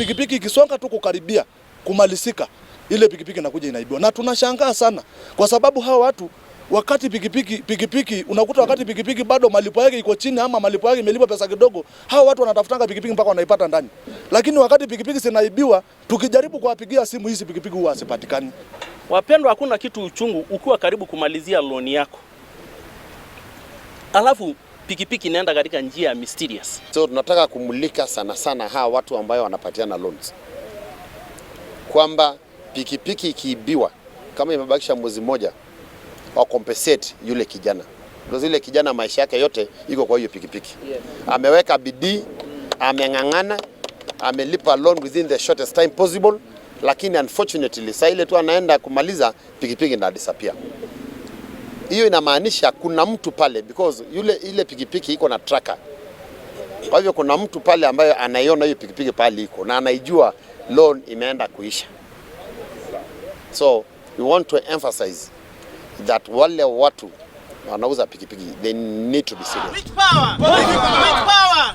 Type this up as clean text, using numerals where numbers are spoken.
Pikipiki ikisonga tu kukaribia kumalizika, ile pikipiki inakuja inaibiwa, na tunashangaa sana kwa sababu hawa watu wakati pikipiki unakuta wakati pikipiki bado malipo yake iko chini ama malipo yake imelipwa pesa kidogo, hawa watu wanatafutanga pikipiki mpaka wanaipata ndani. Lakini wakati pikipiki zinaibiwa, tukijaribu kuwapigia simu hizi pikipiki huwa hazipatikani. Wapendwa, hakuna kitu uchungu ukiwa karibu kumalizia loan yako, alafu pikipiki inaenda katika njia ya mysterious. So tunataka kumulika sana sana hawa watu ambayo wanapatiana loans kwamba pikipiki ikiibiwa kama imebakisha mwezi mmoja, wa compensate yule kijana, because yule kijana maisha yake yote iko kwa hiyo pikipiki. Ameweka bidii, ameng'ang'ana, amelipa loan within the shortest time possible, lakini unfortunately saa ile tu anaenda kumaliza, pikipiki ina disappear. Hiyo inamaanisha kuna mtu pale because yule ile pikipiki iko na tracker. Kwa hivyo kuna mtu pale ambaye anaiona hiyo pikipiki pale iko na anaijua loan imeenda kuisha. So we want to emphasize that wale watu wanauza pikipiki, they need to be serious. Which power? Which power?